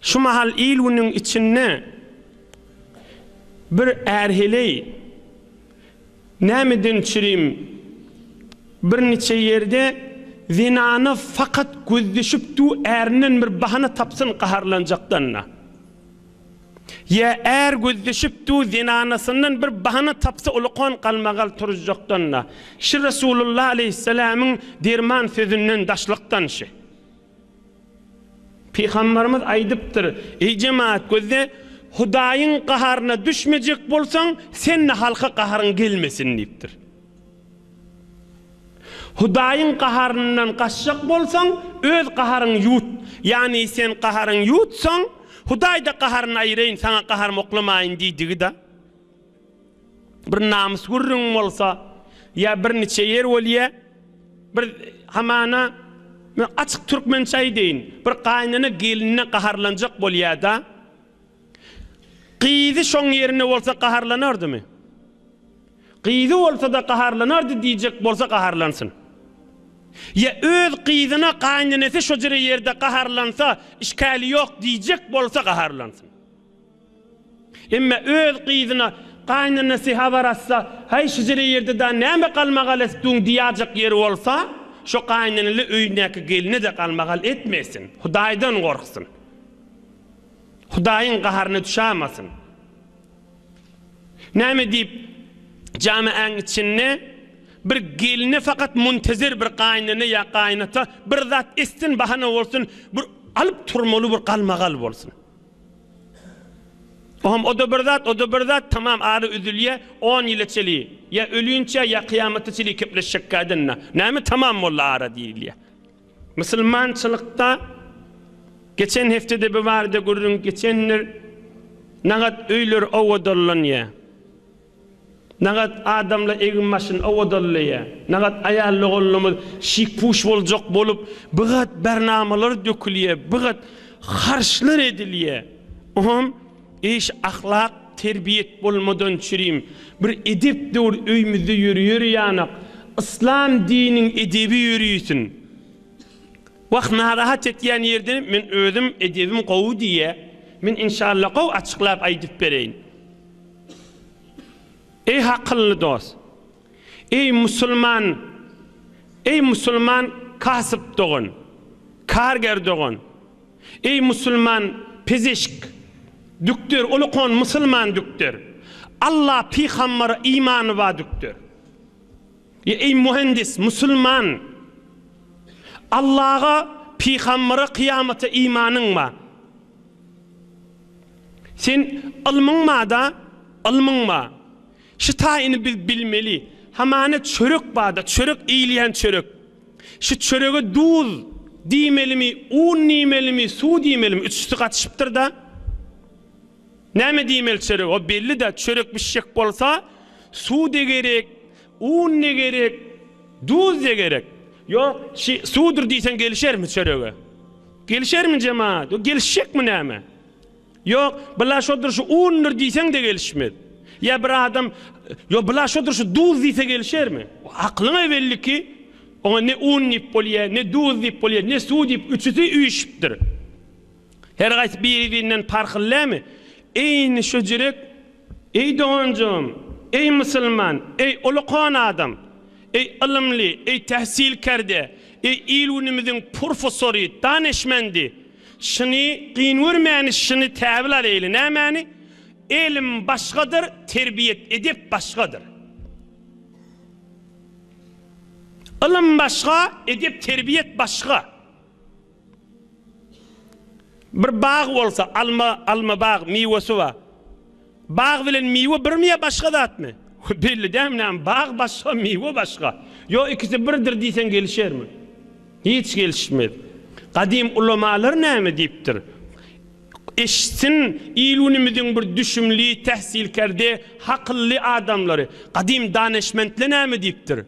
Şu mahal il-günüň içinde bir är-heleý nämeden çürim bir niçe ýerde zenana fakat gözleşip du ärinden bir bahana tapsyn gaharlanjakdan-da. Ýa är gözleşip du zenanasyndan bir bahana tapsa ulukan galmagal turuzjakdan-da. Şi Resulullah aleýhissalamyň derman sözünden daşlykdan şi. Pygamberimiz aýdypdyr, Eý jemagat gözle, Hudaýyň gaharyna düşmejek bolsaň, sen-de halka gaharyň gelmesin diýipdir. Hudaýyň gaharyndan gaçjak bolsaň, öz gaharyňy ýut. Ýagny sen gaharyňy ýutsaň, Hudaý-da gaharyny aýyraýyn, saňa gaharymy oklamaýyn diýdigi-de. Bir namys gürrüň bolsa, ýa birniçe ýer bolýa, bir hamana, men açyk türkmençe aýdaýyn, bir gaýynene gelinine gaharlanjak bolýa-da, gyzy şoň ýerinde bolsa gaharlanardymy? Gyzy bolsa-da gaharlanardy diýjek bolsa gaharlansyn. Ýa öz gyzyna gaýynenesi şo jüre ýerde gaharlansa, işgäli ýok diýjek bolsa gaharlansyn. Emme öz gyzyna gaýynenesi habar atsa, Häý, şujere ýerde da näme galmagal etduň diýajak ýeri bolsa, şo gaýyneneli öýündäki geline-de galmagal etmesin. Hudaýdan gorksun. Hudaýyň gaharyna düşamasyn. Näme diýip, jamaäň içinde bir geline fakat muntezer bir gaýynene ýa gaýynata bir zat etsin, bahana bolsun, bir alyp turmaly bir galmagal bolsun. Ohm o-da bir zat, o-da bir zat, tamam ara üzülýä, on ýyla çeli, ýa ölinçä, ýa kyýamata çeli kepleşjekkädin-dä. Näme tamam boldy ara diýilýä. Musulmançylykda geçen hepdede bu barada gürrüň geçendir, nagat öýler owadanlanýa. Nagat adamla egin-başyny owadanlaýa. Nagat aýal-doganlarymyz şik-puş boljak bolup, bigat bernamalar dökülýä, bigat harçlar edilýä. Oňam iş ahlak, terbiýet bolmadan çürim. Bir edep döwür öýmüzde ýörüýer ýanak. Yslam diniň edebi ýörüýsin. Wah narahat etýän ýerden men özüm edebim gowy diýýä. Men inşallah gowy açyklap aýdyp bereýin. Eý hakylly dost! Eý musulman! Eý musulman kasyp dogan! Karger dogan! Eý musulman pezeşk! Dükder, ulukon musulman dükder! Alla pygambara imany ba dükder! Eý muhendis musulman! Allaga, pygambara, kyýamata imanyň ba! Sen ylmyň bada, ylmyň ba. Şu taýyny biz bilmeli. Hamana çörek bada, çörek iýilýän çörek. Şu çörege duz diýmelimi, un diýmelimi, suw diýmelimi, üçüsi gatyşypdyr-da. Näme diýmeli çörege? O belli-de, çörek bişjek bolsa, suw-da gerek, un-da gerek, duz-da gerek. Ýok, şi suwdur diýseň gelişermi çörege? Gelişermi jemaat? O gelişjekmi näme? Ýok, bula şodur şu undur diýseň-de gelişmez. Ýa bir adam, ýok, bula şodur şu duz diýse gelişermi? Aklyňa belli ki, oňa ne un diýip bolýar, ne duz diýip bolýar, ne suw diýip, üçüsi üýşüpdir. Her haýsy biri-birinden parhly dälmi? Eýni şu jürek, eý doganjygym, eý musulman, eý ulukan adam, eý ylymly, eý tähsilkerde, eý il-günümiziň purfosory, daneşmendi, şuny kyn görmäni, şuny täwil alaýly, nämäni? Elm başgadyr, terbiýet, edep başgadyr. Ylym başga, edep, terbiýet başga. Bir bag bolsa, alma, alma bag, miwesi bar. Bag bilen miwe birmi ýa başga zatmy? Belli dälmi näme, bag başga, miwe başga. Ýok, ikisi birdir diýseň gelişermi? Hiç gelişmez. Gadym ulamalar näme diýipdir? Eşitsin il-günümiziň bir düşümli, tähsilkerde, hakylly adamlary. Gadym daneşmentler näme diýipdir?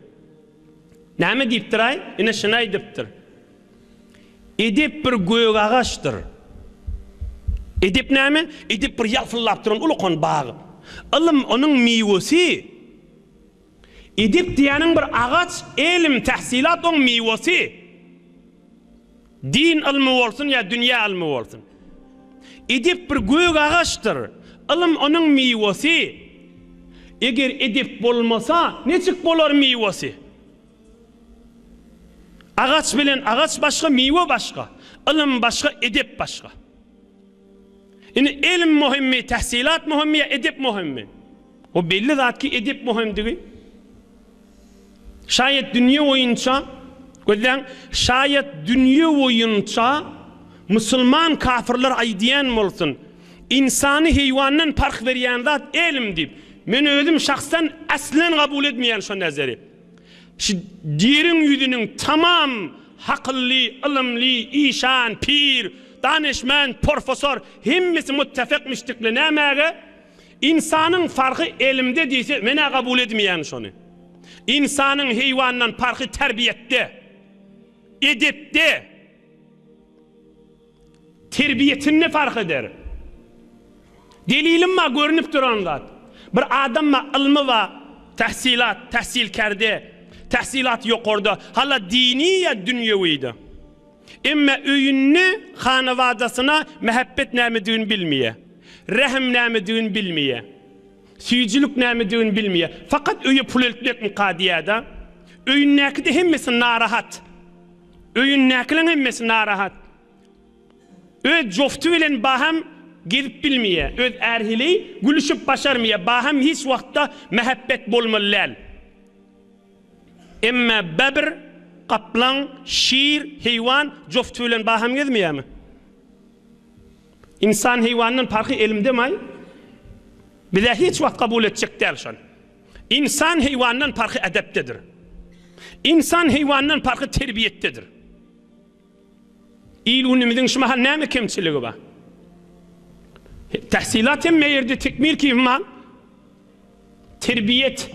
Näme diýipdir-aý? Ine şuny aýdypdyr. Edep bir gök agaçdyr. Edep näme? Edep bir ýalpyldap duran ulukan bag. Ylym onuň miwesi. Edep diýýäniň bir agaç, elm, tähsilat oň miwesi. Din ylmy bolsun ýa dünýä ylmy bolsun. Edep bir gök agaçdyr. Ylym onuň miwesi. Eger edep bolmasa, niçik bolar miwesi? Agaç bilen agaç başga, miwe başga. Ylym başga, edep başga. Indi elm möhümmi, tähsilat möhümmi ýa edep möhümmi? O belli zat ki edep möhümdigi. Şaýat dünýe boýunça, gözläň, şaýat dünýe boýunça musulman kafirler aýdýan bolsun, ynsany heýwandan parh berýän zat elm diýip, men özüm şahsan aslan gabul edmeýän şo nezeri. Şu ýeriň ýüzüniň tamam hakylly, ylymly, işan, pir, danyşment, porfosor hemmesi muttefik müşdikli nämäge? Ynsanyň farhy elmde diýse men-ä gabul edmeýän şony. Ynsanyň heýwandan parhy terbiýetde, edepde. Terbiýetinde fark eder. Delilim bar görünip duran zat. Bir adam bar ylmy bar, tahsilat, tahsilkerde, tahsilat ýokarda, hala dini ýa dünýewide. Emme öýünde hanawadasyna mähebbet nämedigini bilmeýär. Rähim nämedigini bilmeýär. Süýjülik nämedigini bilmeýär. Fakat öýe pul eltmekmika diýýär-de. Öýündäki-de hemmesi narahat. Öýündäkileriň hemmesi narahat. Öz jofty bilen baham gezip bilmeýär. Öz är-heleý gülüşip başarmaýar. Baham hiç wagtda mähebbet bolmaly däl. Emme bebr, gaplaň, şir, heýwan jofty bilen baham gezmeýärmi? Ynsan heýwandan parhy elimdemaý? Bizä hiç wagt kabul etjek däl şony. Ynsan heýwandan parhy edepdedir. Ynsan heýwandan parhy terbiýetdedir. Il-günümiziň şu mahal näme kemçiligi bar? Tahsilat hemme ýerde tekmil ki mal. Terbiýet,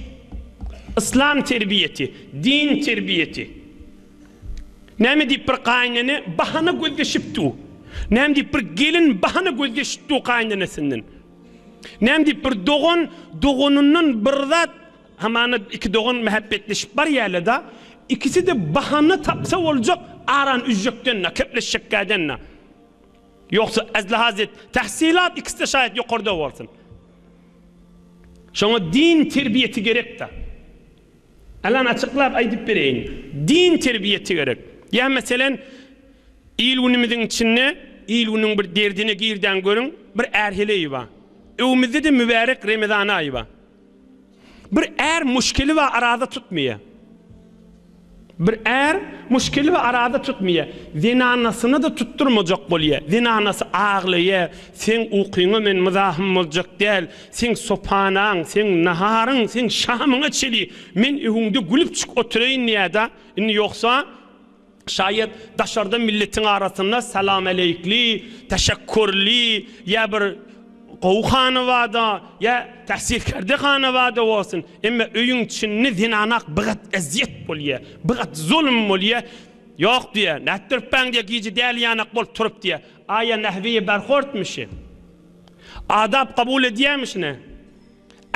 yslam terbiýeti, din terbiýeti. Näme diýip bir gaýynene bahana gözleşip dur. Näme diýip bir gelin bahana gözleşip dur gaýynenesinden. Näme diýip bir dogan doganyndan bir zat hamana iki dogan mähebbetleşip barýarlar-da, ikisi-de bahana tapsa boljak aran üzjekden-de, kepleşjekgäden-de. Ýogsa ezlihazet tahsilat ikisi-de şaýat ýokarda bolsun. Şoňa din terbiýeti gerek-de. Alan açyklap aýdyp bereýin. Din terbiýeti gerek. Ýa meselen il-günümiziň içinde il-günüň bir derdine girdäň görüň, bir är-heleý bar. Öwümizde-de mübärek Remezan aýy bar. Bir är muşkili bar araza tutmaýar. Bir är muşkili bar araza tutmaýar. Zenanasyna-da tutdurmajak bolýar. Zenanasy aglaýar, seň ukyňa men myzahym boljak däl, seň sopanaň, seň naharyň, seň şamyňa çeli men öňüňde gülüpjik oturaýyn diýýär-de, indi ýogsa Şaýat daşarda milletiň arasynda salamaleýkli, teşekkurli ýa bir gowy hanawada ýa tähsilkerde hanawada bolsun, emma öýüň içinde zenanak bigat ezýet bolýa, bigat zulum bolýa. Ýok diýýä, nätdiripbäň diýýä, gije däli ýanak bolup turup diýýä. Aýa nahwiýe berhortmyşy. Adap kabul edýämişine.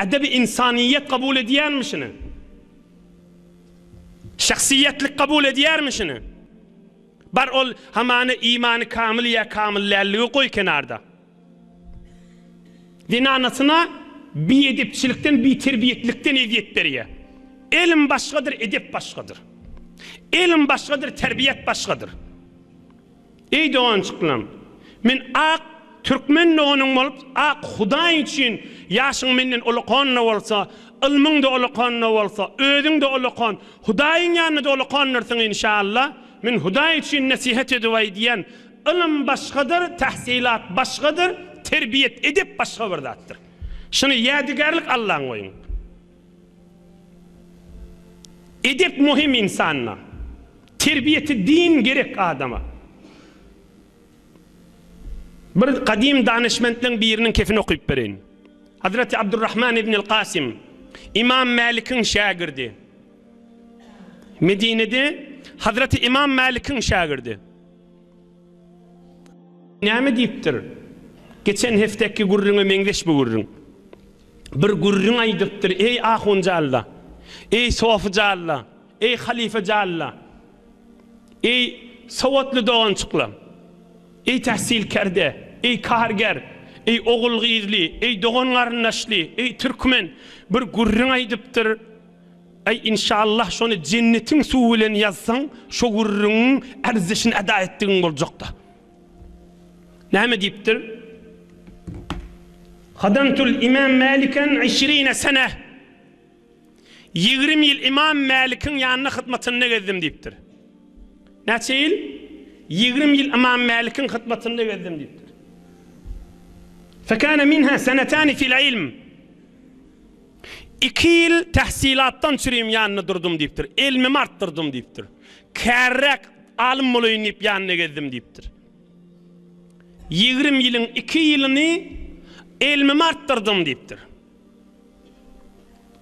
Edebi ynsanyýet kabul edýänmişine. Şahsyýetlik kabul edýärmi şuny? Bar ol hamana imany kamyl ýa kamyl dälligi goý kenarda. Zenanasyna biedepçilikden biterbiýetlikden ezýet berýär. Elm başgadyr edep başgadyr. Elm başgadyr terbiýet başgadyr. Eý doganjyklam! Men ak türkmen doganyň bolup, ak Hudaý üçin ýaşyň menden ulakan-da bolsa, ylmyň-da ulakan-da bolsa, özüň-de ulakan, Hudaýyň ýanynda-da ulakandyrsyň inşalla, men Hudaý üçin nesihat edip aýdýan, ylym başgadyr, tahsylat başgadyr, terbiýet, edep başga bir zatdyr. Şuny ýadygärlik Allaň goýuň. Edep möhüm ynsanda. Terbiýeti din gerek adama. Bir gadym danyşmentleň biriniň kefini okyp bereýin. Hazreti Abdurrahman ibnül Kasym, Imam Mälikiň şägirdi. Medinede Hazreti Imam Mälikiň şägirdi. Näme diýipdir? Geçen hefteki gürrüňe meňzeş bu gürrüň. Bir gürrüň aýdypdyr, Eý ahunjalla! Eý sofyjalla! Eý halyfajalla! Eý sowatly dogançykla! Eý tähsilkerde! Eý karger, eý ogul-gyzly, eý dogan-garyndaşly, eý türkmen, bir gürrüň aýdypdyr. Eý inşallah şony jennetiň suwy bilen ýazsaň, şo gürrüňiň erzişini eda etdigiň boljakda. Näme diýipdir? Hadamtul Imam Maliken işrine sene. 20 ýyl Imam Mälikiň ýanynda hyzmatynda gezdim diýipdir. Näçe ýyl? 20 ýyl Imam Mälikiň hyzmatynda gezdim diýipdir. Fekane minha senetani fil ilm. Iki ýyl tähsilatdan çürim ýanynda durdum diýipdir. Elmimi artdyrdym diýipdir. Kärräk alym bolaýyn diýip ýanynda gezdim diýipdir. 20 ýylyň 2 ýylyny elmimi artdyrdym diýipdir.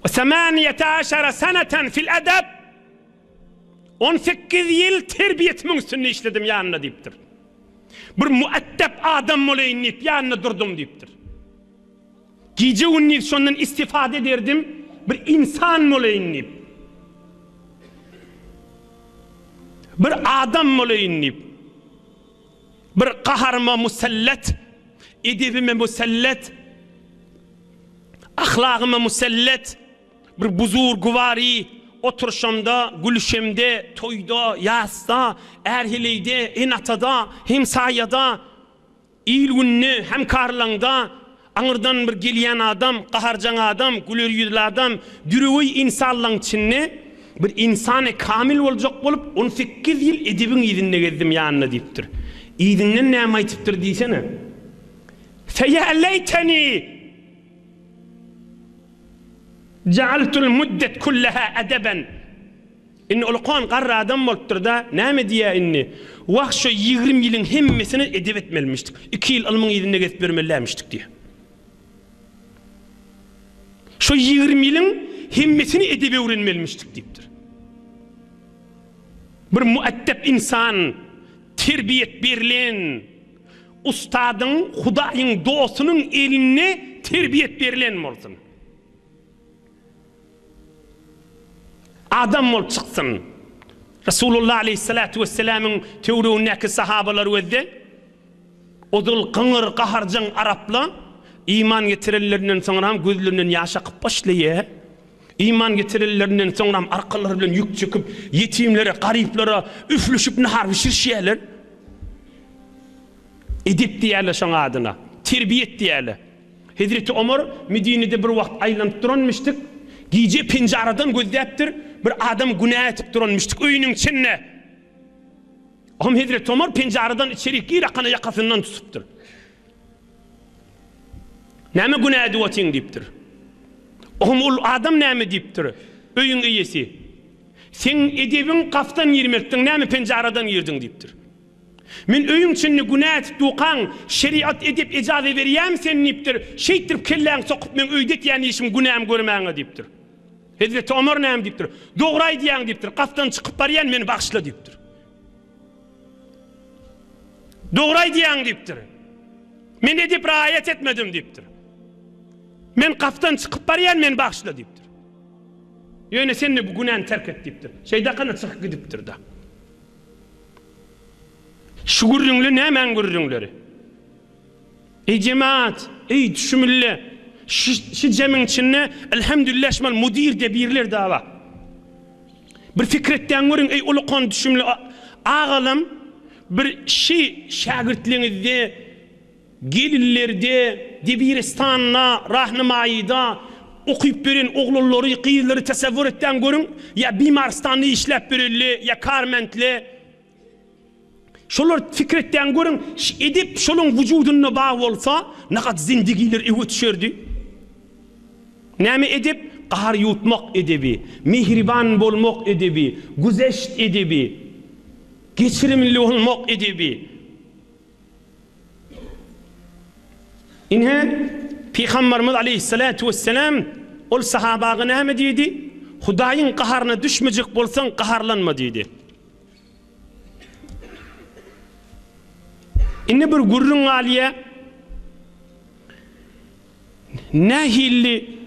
We semaniýete aşara seneten fil edep. 18 ýyl terbiýetimiň üstünde işledim ýanynda diýipdir. Bir mueddep adam bolaýyn diýip ýanynda durdum diýipdir. Gije gündiz şondan istifade ederdim, bir insan bolaýyn diýip. Bir adam bolaýyn diýip. Bir gaharyma musallat, edebime musallat, ahlagyma musallat, bir buzurgwary oturyşamda, gülüşemde, toýda, ýasda, är-heleýde, ene-atada, hemsaýada, il-günde, hemkarlaňda, aňyrdan bir gelýän adam, gaharjaň adam, güler ýüzli adam, düreweý ynsanlaň içinde bir ynsany kamil boljak bolup, on sekiz ýyl edebiň yzynda gezdim ýanynda diýipdir. Yzyndan näme aýtypdyr diýsene. Feýa leýteni ja'altul muddet kulleha edeben. Indi ulukan garry adam bolupdyr-da, näme diýýär indi? Wah, şo 20 ýylyň hemmesini edep etmelimişdik. Iki ýyl ylmyň yzynda gezip ýörmeli dälmişdik diýýär. Şo 20 ýylyň hemmesini edep öwrenmelimişdik diýipdir. Bir mueddep ynsan, terbiýet berlen, Ustadyň, Hudaýyň dostunyň elinde terbiýet berlen bolsun. Adam bolup çyksyn. Resulullah aleýhissalatu wesselamyň töweregindäki sahabalar gözde, ozal gyňyr, gaharjaň arapla iman getirenlerinden soňram gözlerinden ýaş akyp başlaýar. Iman getirenlerinden soňram arkalary bilen ýük çekip, ýetimlere, garyplara üflüşip nahar bişirişýärler. Edep diýýärler şoň adyna. Terbiýet diýýärler. Hezreti Omar Medinede bir wagt aýlanyp duranmyşdyk. Gije penjaradan gözläpdir, bir adam günä etip duranmyşdyk öýüniň içinde. Ohm Hezreti Omar penjaradan içerik gir akana ýakasyndan tutupdyr. Näme günä edip otyň diýipdir. Ohm ol adam näme diýipdir? Öýüň eýesi. Seň edebiň gapdan girmekdiň, näme penjaradan girdiň diýipdir. Men öýüň içinde günä etip dukaň, şeriat edep ejaza berýämi sen diýipdir, şeýtdirip kelläňi sokup meň öýde etýän işim günämi görmäňe diýipdir. Hezreti Omar näme diýipdir? Dogry aýdýaň diýipdir, gapdan çykyp barýan meni bagyşla diýipdir. Dogry aýdýaň diýipdir. Men edep raýat etmedim diýipdir. Men gapdan çykyp barýan meni bagyşla diýipdir. Ýöne sen-de bu günäni terk et diýipdir. Şeýdakana çykyp gidipdir-de. Şu gürrüňler nämäň gürrüňleri? Eý jemaat, eý düşümli, şu, şu jemiň içinde elhamdülillah şumal mudir debirler da bar. Bir fikir etdäň görüň eý ulukan düşümli agalam bir şi şägirtliňizde gelinlerde debiristanda rahnamaýyda okyp beren oglanlary gyzlary tasawwur etdäň görüň ýa bimarstanda işläp berenli ýa karmentli Şolar pikir etýän görüň, edep şolaň wujudynda bar bolsa, nagat zindigiler öwe düşerdi. Näme edep? Gahar ýutmak edebi, mähriban bolmak edebi, güzeşt edebi, geçirimli bolmak edebi. Ine, Pygamberimiz aleýhissalatu wesselam ol sahabaga näme diýdi? Hudaýyň gaharyna düşmejek bolsaň, gaharlanma diýdi. Indi bir gürrüň galýar. Nähili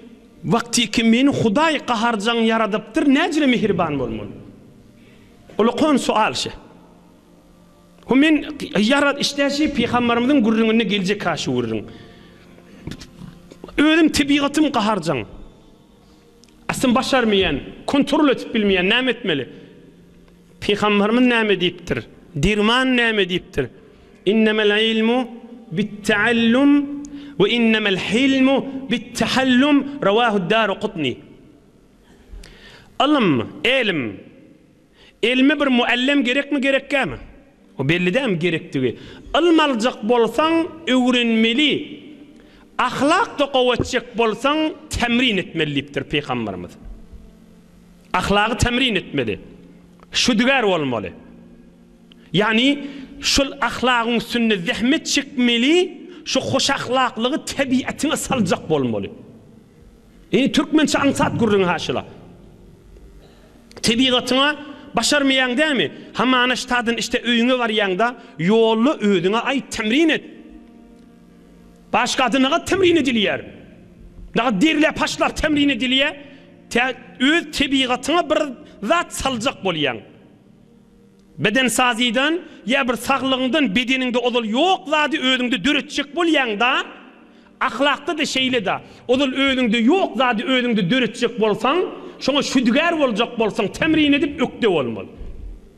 wagtyky meni Hudaý gaharjaň ýaradypdyr, näjüre mähriban bolmaly? Ulakan sual şe. Hu men ýarat işdä şi pygambarymyzyň gürrüňinde geljek ha şu gürrüň. Özüm tebigatym gaharjaň. Aslym başarmaýan, kontrol etip bilmeýän näme etmeli? Pygambarymyz näme diýipdir? Derman näme diýipdir? Innemel ilmu bit-taallum we innemel hilmu bit-tahallum rawahu Darukutni. Ylym, elm, Elme bir muallem gerekmi gerekgämi? O belli dämi gerekdigi. Ylm aljak bolsaň öwrenmeli. Ahlakda gowy etjek bolsaň temrin etmeli diýipdir pygamberimiz. Ahlagy temrin etmeli. Şüdügär bolmaly. Ýagny şol ahlagyň üstünde zähmet çekmeli, şu hoşahlaklygy tebiatyňa saljak bolmaly. Indi türkmençe aňsat gürrüň haşyla. Tebigatyňa başarmaýaň dämi? Hamana ştadan işte öýüňe barýaňda ýolda özüňe aýt temrin et. Başgada nagat temrin edilýär. Nagat derläp haşlap temrin edilýär. Tä öz tebigatyňa bir zat saljak bolýaň. Bedensazydan ýa bir saglygyňdan bedeniňde ozal ýok zady özüňde döretjek bolýaň-da, ahlakda-da şeýle-da, ozal özüňde ýok zady özüňde döretjek bolsaň, şoňa şüdügär boljak bolsaň, temrin edip ökde bolmaly.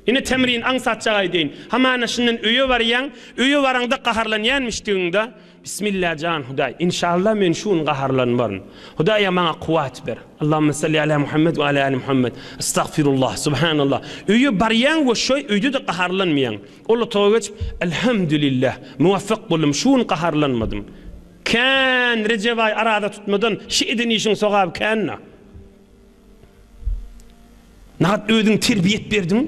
Ine temrin aňsatjak aýdaýyn. Hamana şundan öýe barýaň, öýe baraňda gaharlanýanmyşdygyňda, Bismillah jan Hudaý inşallah men şu gün gaharlanmaryn Hudaýa maňa kuwat ber Allahümme salli ala Muhammed we ala ali Muhammed Estagfirullah Subhanallah öýe barýaň we şo öýde-de gaharlanmaýaň ol otaga geçip Elhamdülillah muwaffak boldum şu gün gaharlanmadym kän Rejep aý araza tutmadan şi eden işiň sogaby kän-da. Nagat özüň terbiýet berdiň.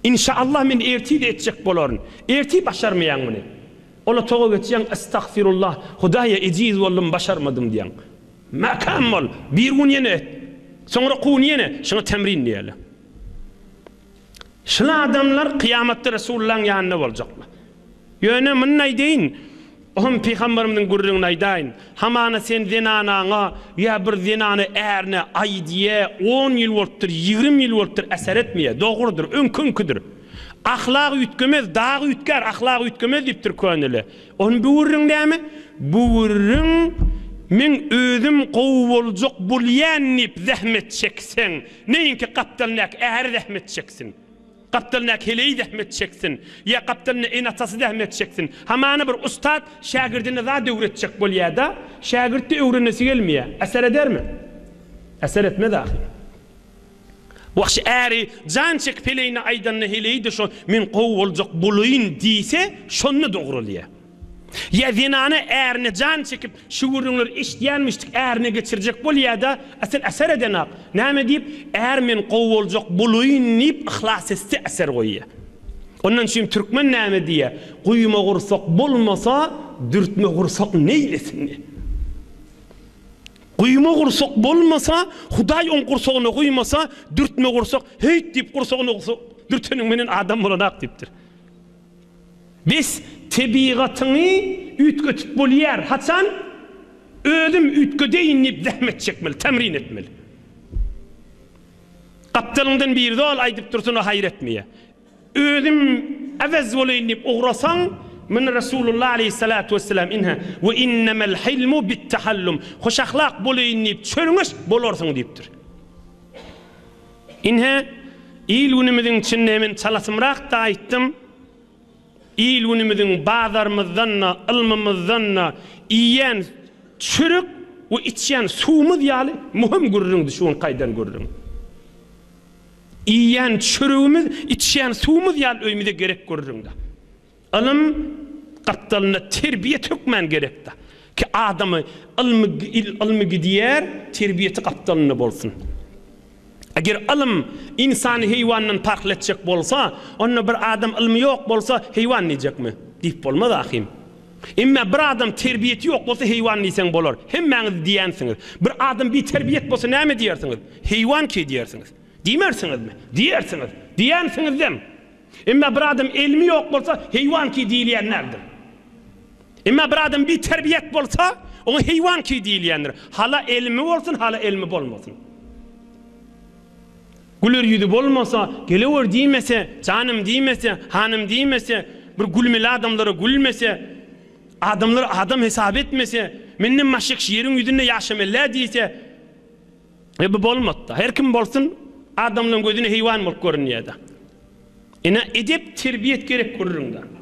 Inşaallah men ertir-de etjek bolaryn. Ertir başarmaýaň muny. Ol otaga geçýäň Estagfirullah, Hudaýa ejiz boldum başarmadym diýýäň. Mäkäm bol, bir gün ýene et. Soňraky gün ýene, şuňa temrin diýerler. Şul adamlar kyýamatda Resulullahyň ýanynda boljaklar. Ýöne muny aýdaýyn, ohm pygamberimiziň gürrüňini aýdaýyn, hamana sen zenanaňa ýa bir zenana ärine aýdýa, on ýyl bolupdyr, 20 ýyl bolupdyr, äser etmeýä. Dogrudyr, öňki-öňküdir. Ahlak üýtgemez, dag üýtgär, ahlak üýtgemez diýipdir könele. Ohm bu gürrüň näme? Bu gürrüň meň özüm gowy boljak bolýan diýip zähmet çekseň, Neýinki gapdalyndaky äri zähmet çeksin. Gapdalyndaky heleýi zähmet çeksin. Ýa gapdalynda ene-atasy zähmet çeksin. Hamana bir ussat şägirdine zat öwretjek bolýa-da, şägirt-de öwrenesi gelmeýär. Äser edermi? Äser etmez ahyry. Wah, şu äri jan çekip heleýine aýdanda heleýi-de şo men gowy boljak bolaýyn diýse, şonda dogrulýar. Ýa zenana ärine jan çekip şu gürrüňleri eşidýänmişdik ärine geçirjek bolýada asyl äser edenak. Näme diýip är men gowy boljak bolaýyn diýip yhlas etse äser goýýa. Ondan üçin türkmen näme diýýä guýma gursak bolmasa dürtme gursak neýlesin diýýä. Guýma gursak bolmasa hudaý oň gursagyna guýmasa dürtme gursak heýt diýip gursagyna dürteniň menen adam bolanak diýipdir. Bes, tebigatyňy üýtgetip bolýar. Haçan? Özüm üýtgedeýin diýip zähmet çekmeli, temrin etmeli. Gapdalyňdan biri zol aýdyp dursun, o haýyr etmeýär. Özüm äwez bolaýyn diýip ugrasaň, muny Resulullah aleýhissalatu wessalam inhä, We innemel hilmu bittahallum, hoşahlak bolaýyn diýip çörňeş, bolarsyň diýipdir. Ine, il-günümiziň içinde men çalasymrak-da aýtdym, il-günümiziň bazarymyzdan-da, ylmymyzdan-da iýýän çörek we içýän suwumyz ýaly möhüm gürrüňdi şu günki aýdan gürrüňim. Iýýän çöregimiz, içýän suwumyz ýaly öýümize gerek gürrüňdi. Ylym gapdalynda terbiýet hökmän gerekdi. Ki adamy ylmy ylmy gidýär, terbiýeti gapdalynda bolsun. Eger ylym ynsany heýwandan parhly etjek bolsa, onda bir adam ylmy ýok bolsa heýwan diýjekmi? Diýip bolmaz ahym. Emma bir adam terbiýeti ýok bolsa heýwan diýseň bolar. Hemmäňiz diýensiňiz. Bir adam biterbiýet bolsa näme diýersiňiz? Heýwan ki diýersiňiz. Diýmersiňizmi? Diýersiňiz. Diýensiňizdem. Emma bir adam elmi ýok bolsa, heýwan ki diýilýän däldir. Emma bir adam biterbiýet bolsa, oňa heýwan ki diýilýändir. Hala elmi bolsun, hala elmi bolmasyn. Güler ýüzi bolmasa, gelewer diýmese, janym diýmese, hanym diýmese, bir gülmeli adamlara gülmese, adamlary adam hesap etmese, menden başga kişi ýeriň ýüzünde ýaşamaly diýse, e bu bolmazda. Her kim bolsun, adamlaryň gözüne heýwan bolup görünýär-de. Ine, edep-terbiýet gerek gürrüňde.